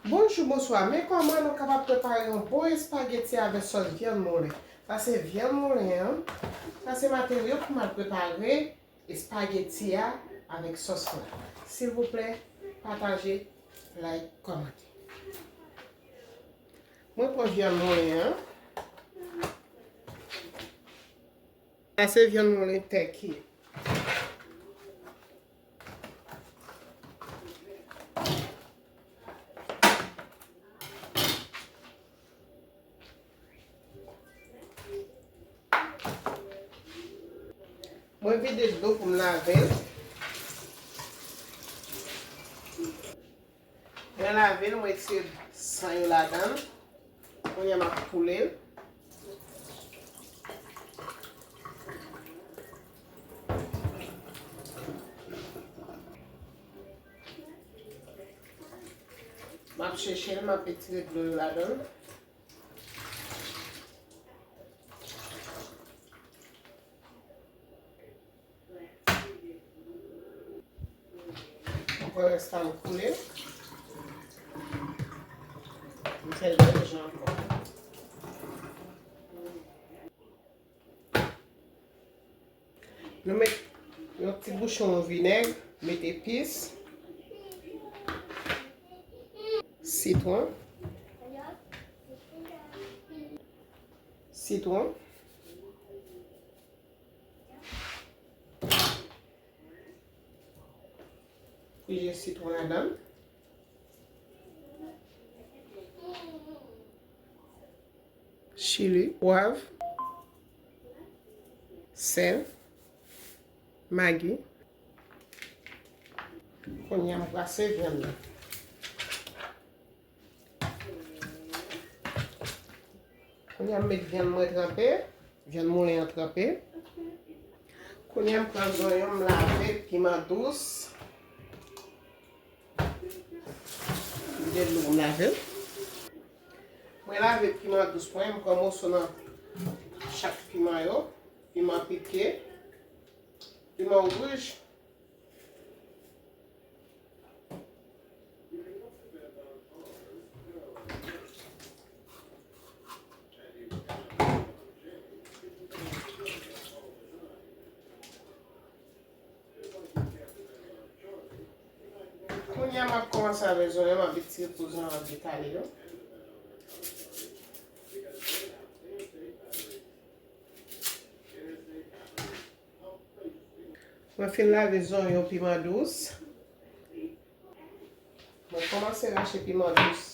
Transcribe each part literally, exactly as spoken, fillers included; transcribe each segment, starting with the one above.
Bonjou, bonswa. Men kòman nou kapab prepare yon bon espageti avèk sòs vyann moulen. Sa se vyann moulen an. Sa se materyo pou m al prepare espageti a avèk sòs la. Silvouplè, pataje, like, kòmante. Mwen pran vyann moulen an. Sa se vyann moulen tèki. Mwen vide dlo pou m lave l. Mwen lave l, mwen retire san yo ladan l. Kounye a m ap koule l. M ap chèche l, m ap retire dlo yo ladan l. Mwen pran rès la, m koule. M fè l menm jan ankò. Nou met yon ti bouchon vinèg, met epis, sitwon, sitwon, plizyè sitwon ladan l. Chili, pwav, sèl, magi. Kounye a m brase vyann nan. Kounye a m met vyann mwen tranpe, vyann moulen an tranpe. Kounye a m pran zonyon m lave, piman dous. M vide dlo pou m lave l. Mwen lave piman dous mwen, m pran moso nan chak piman yo, piman pike, piman wouj. Kounye a, m ap kòmanse avèk zonyon, m ap retire po zonyon, m ap detale yo. Mwen fin lave zonyon, piman dous. Mwen kòmanse rache piman dous.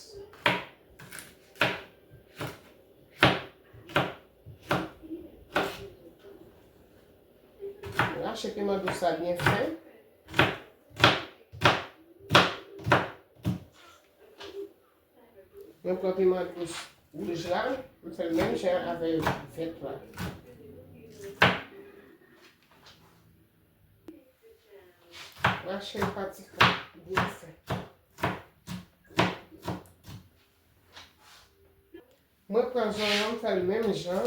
Rache piman dous la byen fen. Mwen pran piman dous wouj la, m fè l menm jan avè vèt la. Rache l pa ti kras byen fen. Mwen pran zonyon, m fè l menm jan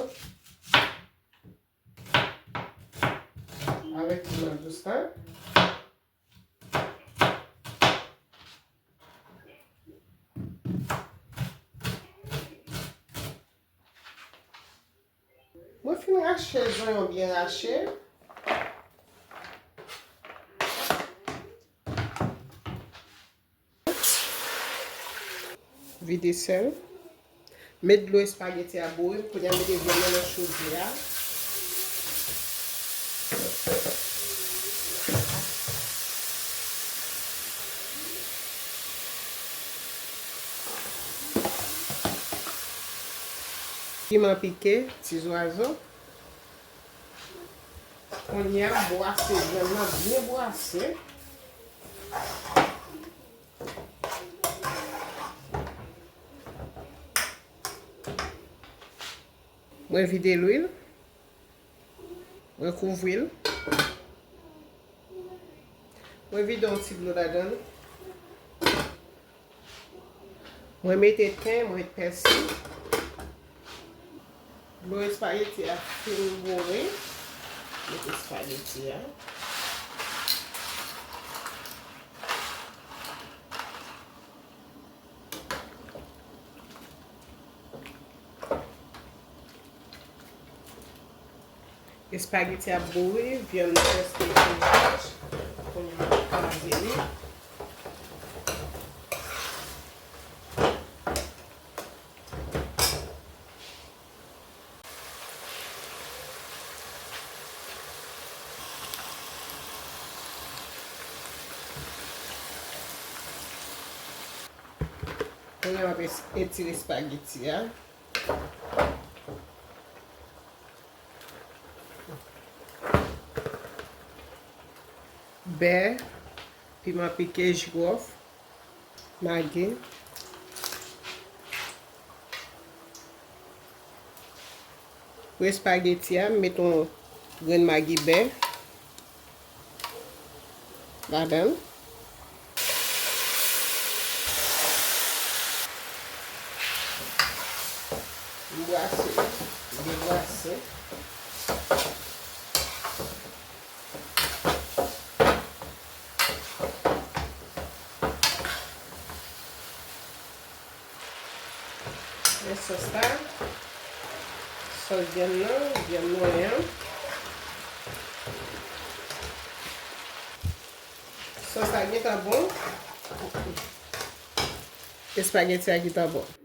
avèk piman dous la. Mwen fin rache zonyon byen rache. Vide sèl. Met dlo espageti a bouyi, kounye a mete vyann nan nan chodyè a. Piman pike, ti zwazo. Kounye a, bwase vyann nan, byen bwase. Mwen vide lwil. Mwen kouvri l. Mwen vide yon ti dlo ladan l. Mwen mete ten, mwen pèsi. Dlo espageti a fin bore. Mete espageti a. Espageti ap bouyi, vyann nan prèske fin chèch. Kounye a m ap kraze li. Kounye a m ap es- etire espageti a. Bè, piman pike, jiwòf, magi. Pou espageti a, m met yon grenn magi bè ladan l. M brase, m debrase. Men sòs la, sòs vyann nan, vyann mwen an. Sòs la gentan bon. Espageti a gentan bon.